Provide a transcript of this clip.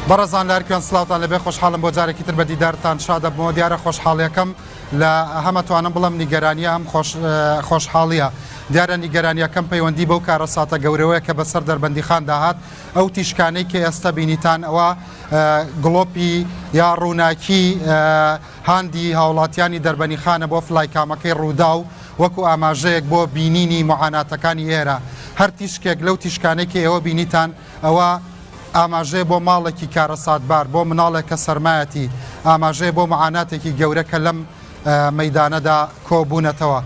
بەڕێزان لە هەرکوێن سڵاوتان لەبێ خۆشحاڵم بۆ جارێکی تر بە دیدارتان شادەبمەوە دیارە خۆشحاڵیەکەم لە هەمە توانم بڵم نیگەرانیە هەم خۆش خۆشحاڵیە دیارە نیگەرانیەکەم پەیوەندی بەو کارەساتە گەورەوەیە کە بەسەر دەربەندیخان داهات ئەو تیشکانەی کە ئێستا بینیتان ئەوە گڵۆپی یا ڕووناکی هاندی هاوڵاتیانی دەربەنیخانە بۆ فلایکامەکەی ڕووداو وەکو ئاماژەیەک بۆ بینینی معاناتەکانی ئێرە هەر تیشکێک لەو تیشکانەی کە ئێوە بینیتان ئەوە ئاماژەیە بۆ ماڵێکی کارەساتبار، بۆ مناڵێک کە سەرمایەتی، ئاماژەیە بۆ معاناتێکی گەورە کە لەم مەیدانەدا کۆبوونەتەوە.